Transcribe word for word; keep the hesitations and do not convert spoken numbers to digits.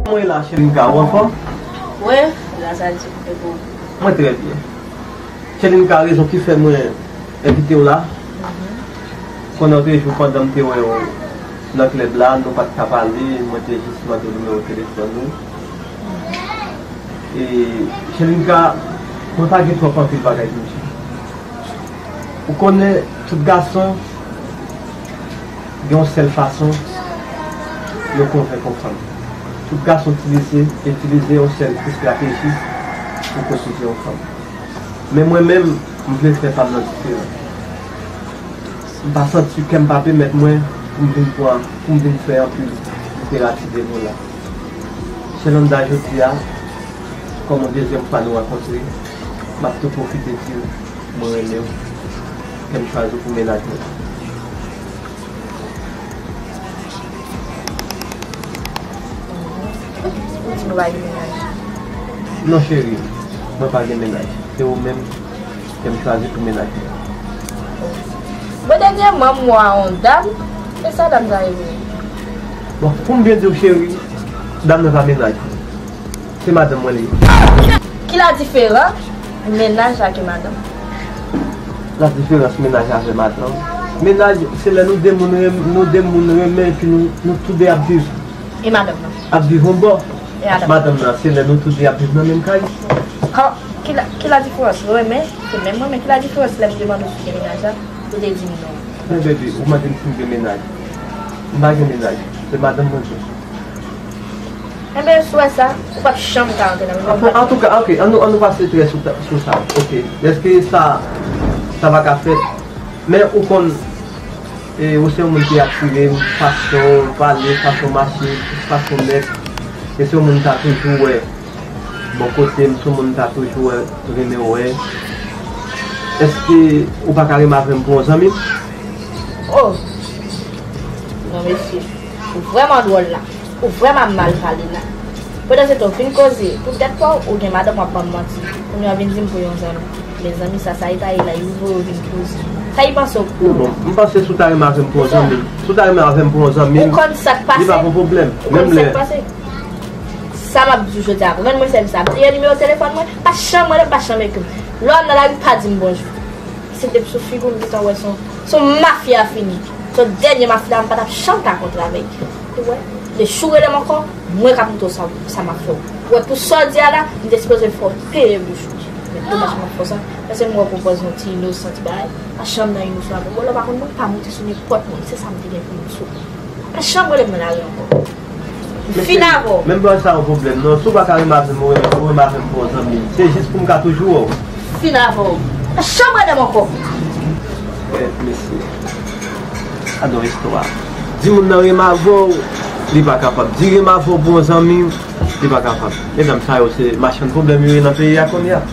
Mwen la, Chelinka, ou anfòm? Wi, la sa di e pou. Mwen trè byen. Chelinka, rezon ki fè mwen envite w la. Konnen w te jou pandan m te wè w nan klèb la, nou pa t ka pale, mwen te jis mande w nimewo telefòn ou. E, Chelinka, mwen pa gen twòp anpil bagay pou m di. Ou konnen, tout gason gen yon sèl fason yo konvenk yon fanm. Tout gason itilize, itilize yon sèl estrateji pou konvenk yon fanm. Men mwen menm, m vle fè pa m nan diferan. M pa santi kè m pa pèmèt mwen pou m vin pran, pou m vin fè anpil literati de nou la. Shelanda, jodi a, kòm yon dezyèm fwa nou rankontre, m ap tou pwofite di w mwen renmen w, kè m chwazi w pou mennaj mwen. Ou di nou pa gen mennaj? Non, cheri, mwen pa gen mennaj. Se ou menm kè m chwazi pou mennaj mwen. Bon, dènyèman, m wè yon dam, e sa dam sa ye vre? Bon, pou m byen di w, cheri, dam nan pa mennaj mwen. Se madanm mwen li ye. Ki la diferans mennaj ak madanm? La diferans mennaj avè madanm. Mennaj, se lè nou de moun renm-, nou de moun renmen epi nou, nou tou de ap viv. E madanm nan? Ap viv yon bò. E madanm? Madanm nan, se lè nou tou de ap viv nan menm kay. Ki la, ki la diferans? Renmen, se menm renmen. Ki la diferans lè m te mande w si w gen mennaj la, ou te di m non? Men baby, ou mande m si m gen mennaj. M pa gen mennaj. Se madanm mwen gen. Enben, si w wè sa, ou p ap janm ka antre nan menaj. Antouka, ok, an nou, an nou pase trè sou, sou sa. Ok. Èske sa, sa pa ka fèt? Men ou konn, e, ou se yon moun ki atire m, fason w pale, fason w mache, fason w nèt. E se yon moun m ta toujou wè bò kote m, se yon moun m ta toujou wè, renmen wè. Èske ou pa ka renmen avè m pou yon zanmi m? Oh! Non, mesye. Ou vrèman dwòl la. Ou vrèman mal pale la. Pandan se tan w fin koze pou tèt pa w, ou gen madanm w ap ban m manti. Kounye a w vin di m pou yon zanmi. Mezanmi, sa, sa e ta ye la, li voye w vin koze. Sa li panse w pou ou? Bon, m panse si w ta renmen avè m pou yon zanmi m. Si w ta renmen avè m pou yon zanmi m, ou konn sa k pase? Li pa pou pwoblèm. Ou konn sa k pase? Sa m ap di w jodi a, rann mwen sèvis la. Bliye nimewo telefòn mwen, pa janm rele m, pa janm ekri m. Lè w ap nan lari, pa di m bonjou. Se depi sou figi w m gentan wè se yon, se yon mafya fini. Se yon dènye mafya, m pa t ap janm ka kontre avèk li. Ou wè? Lè jou w rele m ankò, mwen k ap montre w sa, sa m ap fè w. Ou wè, pou sa w di a la, m te sipoze fè w peye bouch ou. Men domaj m ap fè w sa, paske m wè w konpòze yon ti inosan, ti bagay. Pa janm nan inosan avè m. Bon, lè w pa konn moun, pa monte sou nenpòt moun. Se sa m te gen pou m di w. Pa janm rele m nan lari ankò. M fin avè w. Men m pa wè sa yon pwoblèm non. Si w pa ka renmen avè m, ou renmen, ou renmen avè m pou yon zanmi m. Se jis pou m ka toujou wè w. Fin avè w. Pa janm rele m ankò. Kèt mesye. Gade yon istwa. Di moun nan renmen avè w, li pa kapab. Di renmen avè w pou yon zanmi, li pa kapab. Medam sa yo se machann pwoblèm yo ye nan peyi a kounye a.